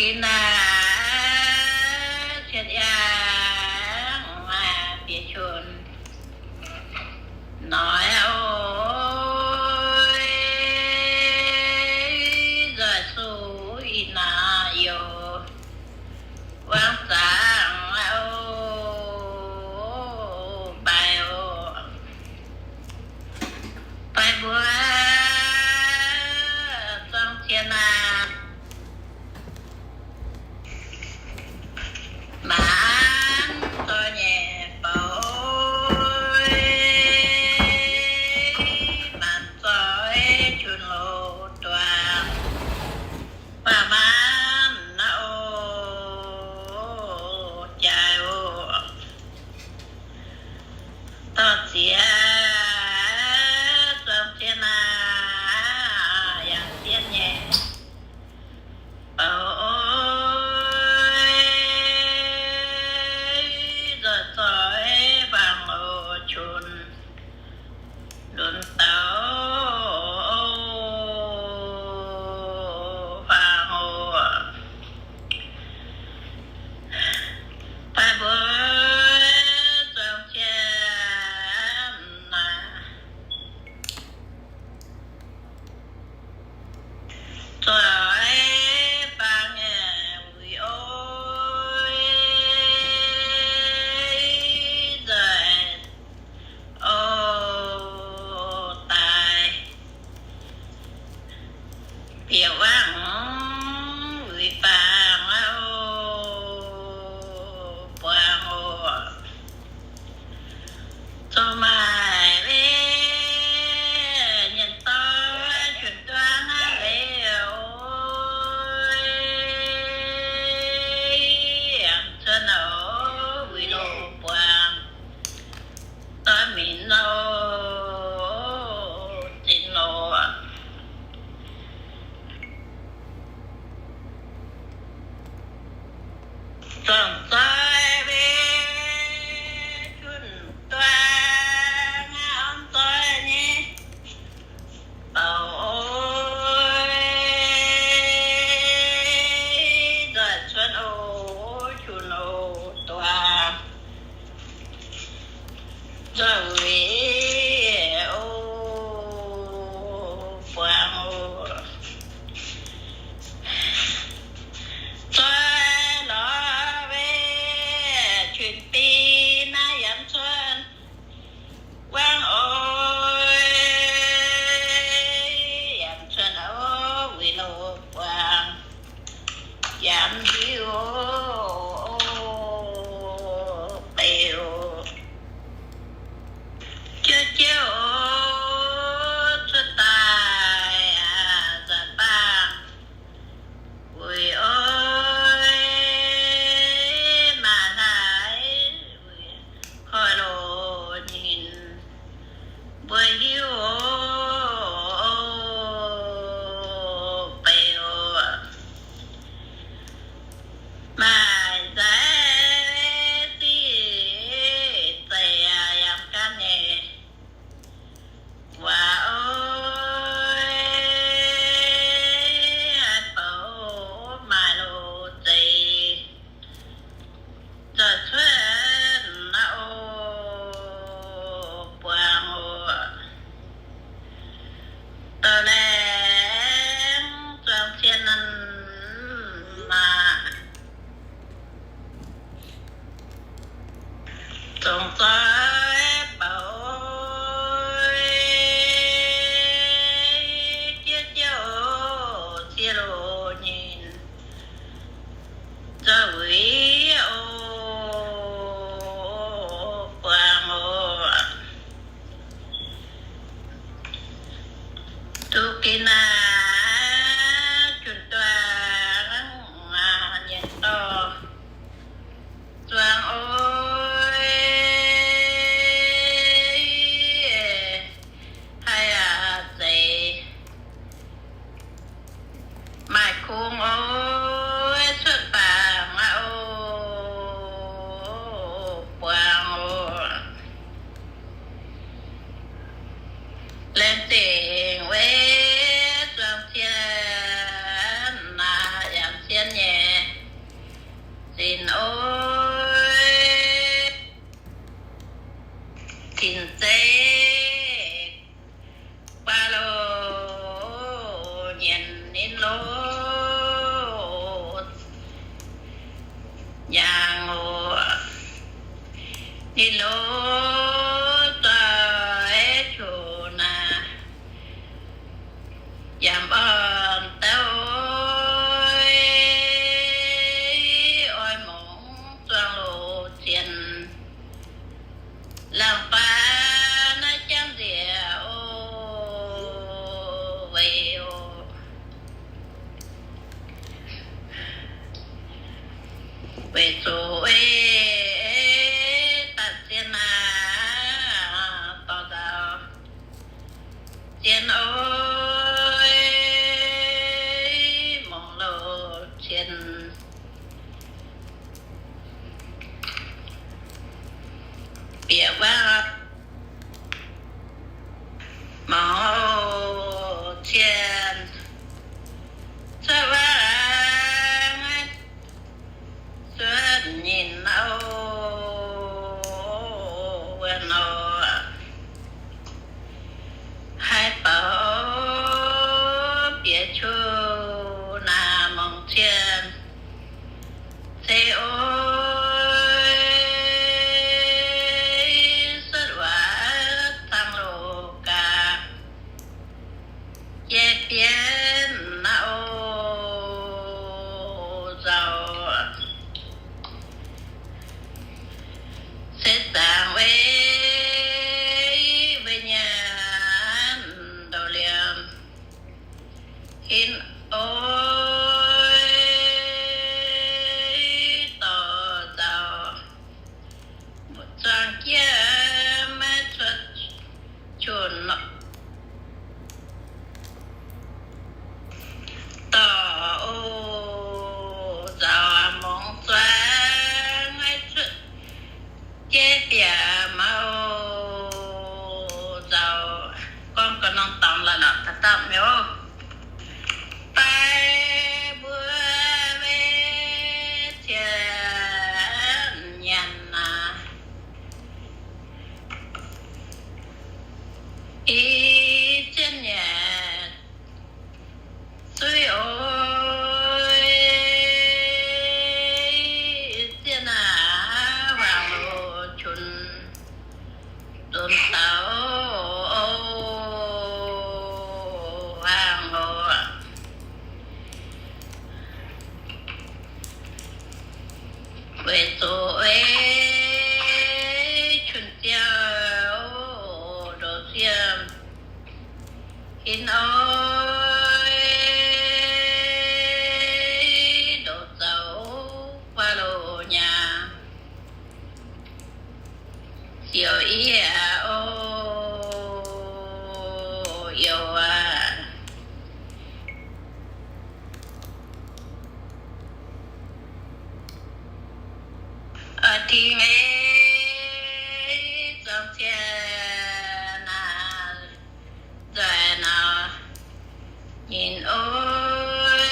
Gin naaic, cien yangh, bieqc qun noic oc. Nzoih suv ih naaic youc wangc zaangc oc, baix oc. Baix mbuo zuangx cien aac. Maanc zoih nyei bouc, maanc zoih qun loz-duaang, baac maanc naaiv oc, jaaix oc, dorh ziex zuangx cien aac, yaac cien nyei bouc, nzoih zoih faang oc, qun lunx douc faang oc. Baih mbuo zuangx cien naaic, zoih baang nyei wuic oc, nzoih oc daaih bieqc wangc wuic baang oc, buangh oc. Zoux maaih leiz nyienc dorn qun duang leiz oc, yaac cuotv oc, wuic loz buangh dorn minc oc, zinh loz. Zuangx zoih mbuo qun duang, orn zoih nyei bouc oc, nzoih cuotv oc, qun oc duang, nzoih wuic oc, buangh oc. Zoih lorz mbuo qun binh naaiv yaac cuotv wangc oc, yaac cuotv oc, wuic loz buangh yaac hiuv oc, beiv oc, jiouv jiouv oc, cuotv daaih aac, nzoih baang wuic oc, maaih hlaax wuic koiv loz nyinc, mbuo hiuv oc, beiv oc, maaih nzaic sic zeiz yaac yangh gaanv nyei waac oc, bouc maaih loz zeiz, nzoih cuotv naaiv oc, buangh oc. Douh laengz zuangx cien maah, zongc zoih bouc jiouv jiouv oc, ziex loz nyinc, nzoih wuic oc, buangh oc. Duqv ginh naaiv qun duang nyienc dorh zuangx oc, haih aac zeiz maaih kungx oc, cuotv baamz aqv oc, buangh oc. Laengz zingh weic zuangx cien naaiv yaac cien nyei ninh loz nyaangh oc. Ninh loz zoih qu naaic, yaac mborngz dauh oix mungz zuangx loz cien. Laangz baav naaiv jangv nziex oc, weic oc, weic zuqc ei daaih zien aqv, dorh nzauh zien oix mungz loz cien. Bieqc waac mangc cien cuotv waac, cuotv nyinh oc, wuov nor haih baac bieqc qu naaic mangc cien se oix cuotv waac cangx loz gaax, jai bienv naaiv oc nzauh. Se zaangc weic, weic nyanc ndouh liemh hin oix dorh nzauh, zuangx jiex maiv cuotv qun dorh oc nzauh, mungz zuangx maiv cuotv jiex bieqc maiv oc nzauh. Gorngv ga'norm dorngx la'lauc daaih dauh mi'aqv. Daaih mbuo weic cien nyanc naaic, i zien nyanc suiv oc, zien aac, hmuangx loz qun nzunc dauh oc, hmuangx loz. Weic zuqc ei qun ziouv ndoqc siem hin oix ndoqc zoux guaav loz nyaah. Ziouc yie oc, youc aac, oix dingc ei zuangx cien naaic nzoih nor, nyinh oix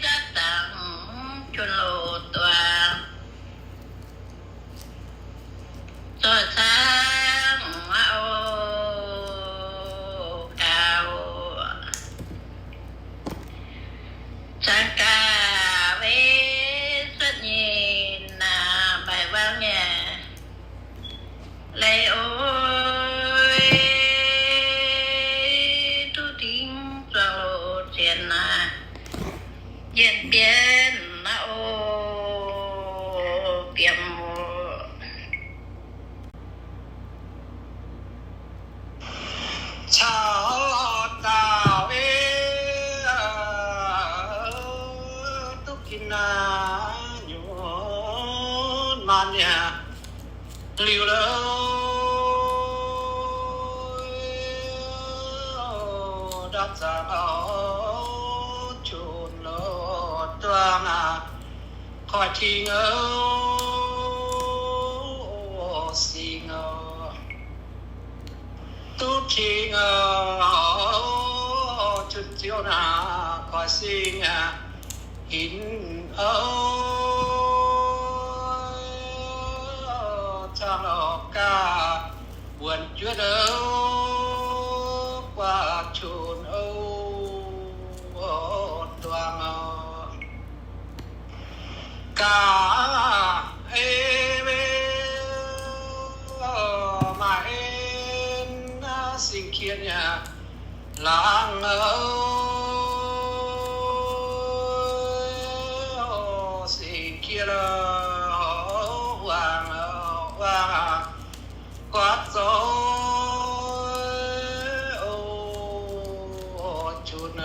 daav dangx qun loz duangx, zoih caangv oc gaax, caangv gaax weic cuotv nyinh naaic, maaih wangv nyei. Leiz oix duqv dingc zuangx loz cien naaic, yienh bienv naaiv oc, biemv oc. Caux lorh dauh ei duqv ginv naaiv nyunc maanc mi'aqv. Liuz lorh ndau zaangc oc, qun loz duangx aac, koiv-ting oc, sing oc, duqv ting oc, qun ziouv naaic, koiv-sing aac, hinc oc, cangv loz gaax, wuonx juotv oc, guaax qun oc. laangz, singx jiex, wangc, wangc guaav zoux, junc,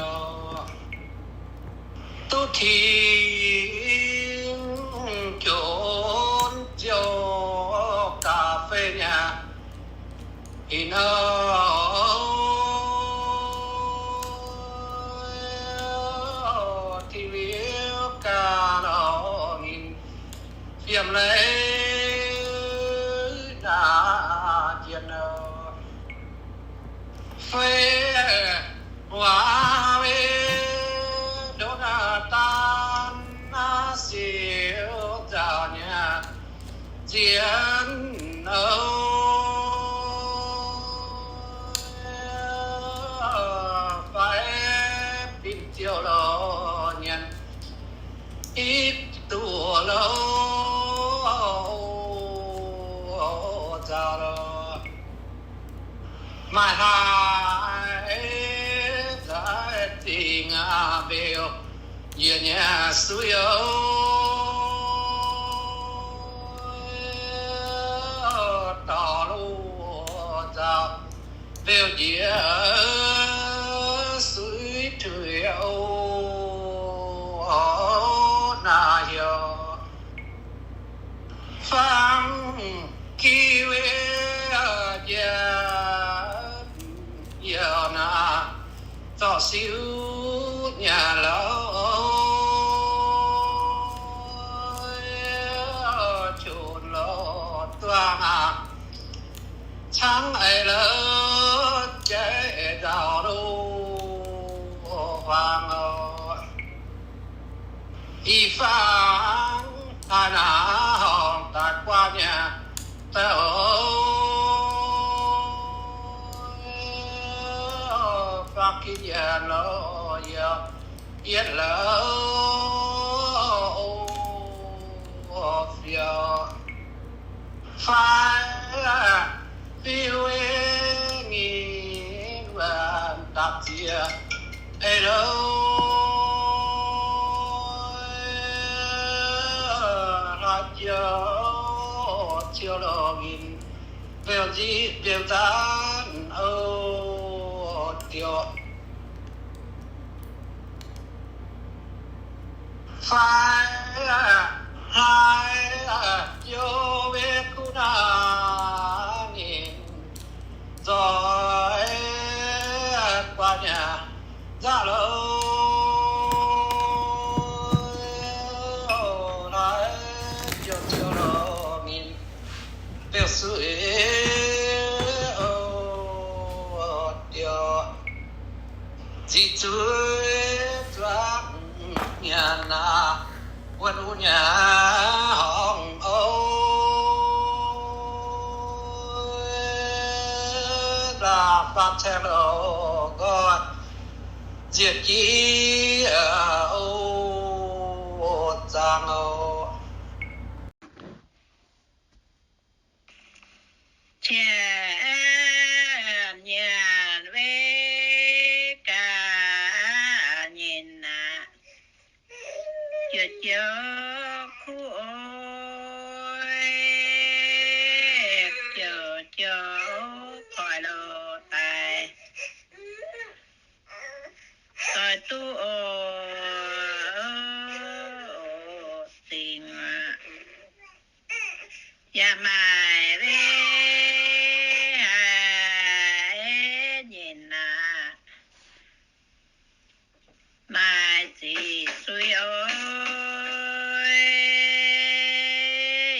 duqv tengx junc ziouc gaax fei nyanc. Ih hnoi Tin-Liuz gaax lorz ninh fiem leiz naaic jiex nor, fei waac mienh ndongc naaiv daan naaiv siouc nzauh nyanc zien oc. Fai binh ziouc lorz nyanc i duqv loz nzauh lorz. Maaih haaix nzaaih zingh mbeux yie nyei suiv oc, dorh loz nzauh mbeux njiec suiv tuix oc. Naaiv heuc fangx ki wei jiex, yie naaiv zorqv siouc nyanc loz, junc loz duangh aqv, cangv eix loz jaiv nzauh loz huaang oc. Ih fangx haaix naaic horngc daaih guaav nyanc daaih oc. Fangx ki nyanc loz yie yietv loz fiou. Fai fiuv nqa'haav dapv ziex eix loz, hlaax jiouv ciou loz-nqinc, mbeux nziqv mbeux nzaanv oc diuh. Fai hlaax jiouv maiv kuv naaiv ninh nzoih guaav nyanc nzaqv loz, hlaax jiouv ciou loz-nqinc, mbeux suiv oc diuh. Ziqc zuiz zuangx nyanc naaic, wuonh wuov nyanc horngh oc. Laangh faam caeng loz nqoi nziec jiv oc, zaangc oc. Qiex nyanc wei gaax nyinc aqv. Jiouc jiouc kuv oc, jiouc jiouc koiv loz daaih, doix duqv oc, zingh aqv. Yaac maaih wei haic nyinc aqv. Maaih ziqc zuiz oc,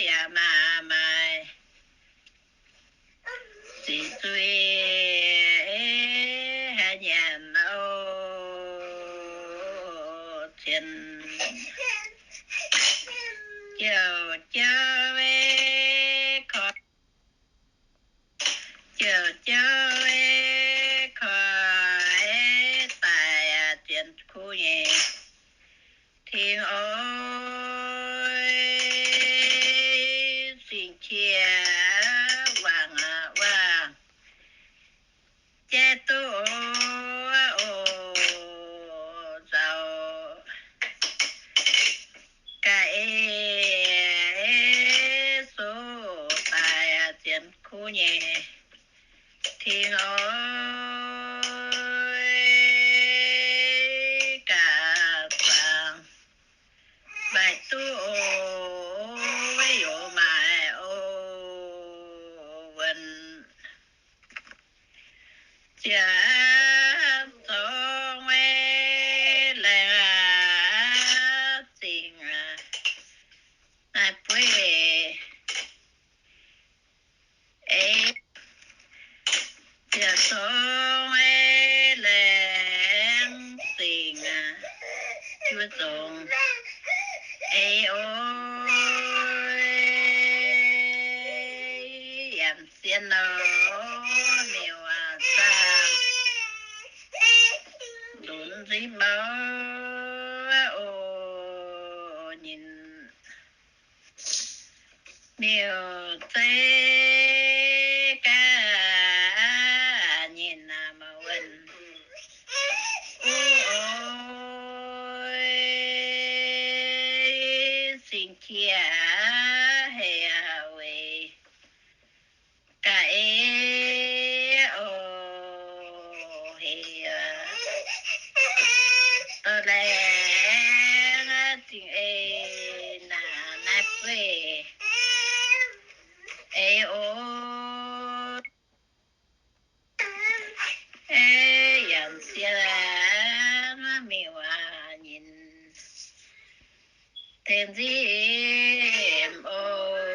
yaac maaih, maaih ziqc zuiz haic nyanc oc. Cien jiouc jiouv wei koiv, jiouc jiouv wei koiv daaih, zien kuv nyei ting oc. Singx qiex wangc waac jaiv duqv oc. nyei. Tin-Hungh oix gaax zaangc, mbaih duqv oc, youz maaic oc, wuonc jaax zorng wuov laengz zingh naaiv bueix ei. Jaax zorng wuov laengz zingh juov zongx ei oc. Yaac zien nor miuc zaangc lunx nzipv mouv oc. Nyinh miuc zeiv gaax nyinh naaic mouc wuonh uv oc. Singx qiex hei weic gaax ei oc. Hei dorh laengz zingh ei naaiv bueix ei oc. Ei yaac zien miuc nyinh tengx nzipv oc.